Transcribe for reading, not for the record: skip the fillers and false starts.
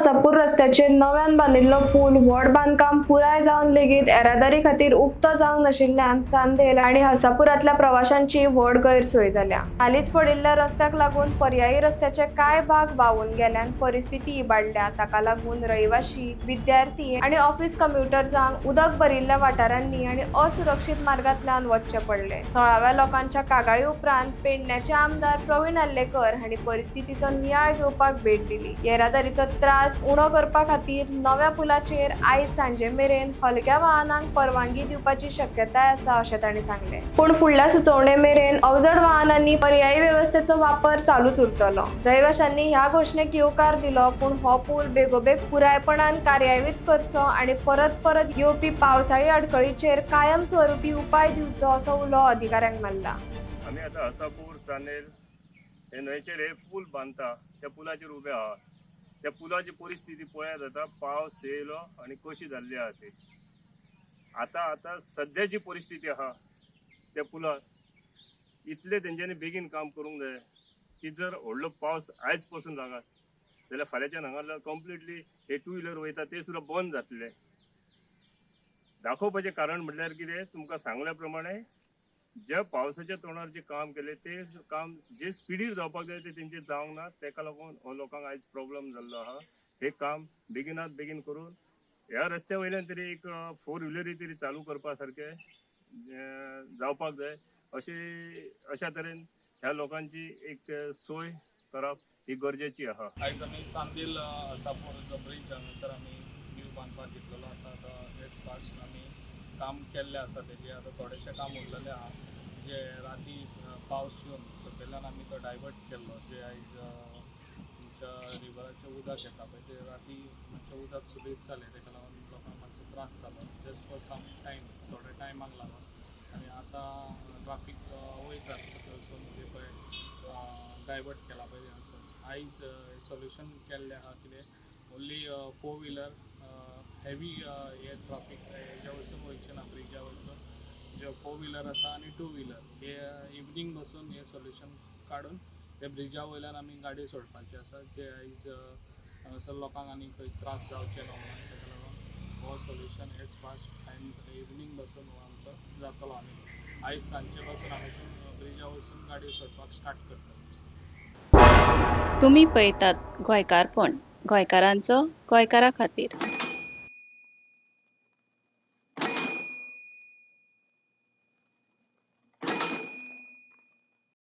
हसापूर रस्त्याचेर नव्यान बांदिल्लो पूल व्हड बांदकाम पुराय जावन लेगीत येरादारी खातीर उक्तो जावंक नाशिल्ल्यान चांदेल आनी हसापुरांतल्या प्रवाशांची व्हड गैरसोय जाल्या. हालींच पडिल्ल्या रस्त्याक लागून पर्यायी रस्त्याचे कांय भाग व्हांवून गेल्यान परिस्थिती इबाडल्या. ताका लागून रहिवाशी, विद्यार्थी आनी ऑफिस कम्युटर्सांक उदक भरिल्ल्या वाठारांनी आनी असुरक्षीत मार्गांतल्यान वचचें पडलें. थळाव्या लोकांच्या कागाळी उपरांत पेडण्याचे आमदार प्रवीण आर्लेकर हांणी परिस्थितीचो नियाळ घेवपाक भेट दिली. येरादारीचो त्रास उणो करपा खातीर नव्या पुलाचेर आयज सांजे मेरेन हलक्या वाहनांक परवानगी दिवपाची शक्यताय आसा अशें तांणी सांगलें. पूण फुडल्या सुचोवणे मेरेन अवजड वाहनांनी पर्यायी वेवस्थेचो वापर चालूच उरतलो. रहिवाशांनी ह्या घोशणेक येवकार दिलो, पूण हो पूल बेगोबेग पुरायपणान कार्यान्वीत करचो आनी परत परत येवपी पावसाळी अडखळीचेर कायमस्वरुपी उपाय दिवचो असो उलो अधिकाऱ्यांक मारला. आमी आतां हसापूर चांदेल हे न्हंयचेर हे पूल बांदता, त्या पुलाचेर उबे आहा. त्या पुलाची परिस्थिती पळयात, आतां पावस येयलो आनी कशी जाल्ली आहा ती. आतां आतां सद्याची परिस्थिती आहा त्या पुलार, इतलें तेंच्यांनी बेगीन काम करूंक जाय की जर व्हडलो पावस आयज पसून लागत जाल्यार फाल्यांच्यान हांगा कंप्लिटली हे टू व्हिलर वयता ते सुद्दां बंद जातले. दाखोवपाचें कारण म्हटल्यार कितें, तुमकां सांगल्या प्रमाणे ज्या पावसाच्या तोंडार जे काम केलें ते काम जे स्पिडीर जावपाक जाय ते तेंचे जावंक ना. तेका लागून हो लोकांक आयज प्रॉब्लम जाल्लो आहा. हे काम बेगिनात बेगीन करून ह्या रस्त्या वयल्यान तरी एक फोर व्हिलरी तरी चालू करपा सारकें जावपाक जाय. अशें अशा तरेन ह्या लोकांची एक सोय करप ही गरजेची आहा. आयज आमी चांदेल हसापूर जो ब्रिज हांगासर आमी न्यू बांदपाक घेतलेलो आसा. आतां एज फास्ट आमी काम केल्लें आसा तेजें. आतां थोडेशें काम उरलेलें आहा, जे राती पावस येवन सकयल्यान आमी तो डायवर्ट केल्लो. जे आयज तुमच्या रिवराचें उदक येता पळय, ते राती मातशें उदक सुबेज जालें, तेका लागून लोकांक मातसो त्रास जालो, जस्ट फॉर सम टायम, थोड्या टायमाक लागून. आनी आतां ट्राफीक वयता सकयल ते पळय डायवर्ट केला पळय हांगासर. आयज सोल्युशन केल्लें आहा कितें, ओन्ली फोर व्हिलर, हेवी हे ट्राफीक हेज्या वयरसून वयचें ना, ब्रिजा वयरसून. जे फोर व्हिलर आसा आनी टू व्हिलर हे इवनींग बसून हे सोल्युशन काडून ते ब्रिजा वयल्यान आमी गाडी सोडपाची आसा, जे आयज हांगासर लोकांक आनी खंय त्रास जावचे न्हू म्हणून. ताका लागून हो सोल्युशन एज फास्ट आनी इवनींग बसून हो आमचो जातलो आनी आयज सांजचे पासून हांगासून ब्रिजा वयरसून गाडी सोडपाक स्टार्ट करतले. तुमी पळयतात गोंयकारपण, गोंयकारांचो गोंयकारा खातीर.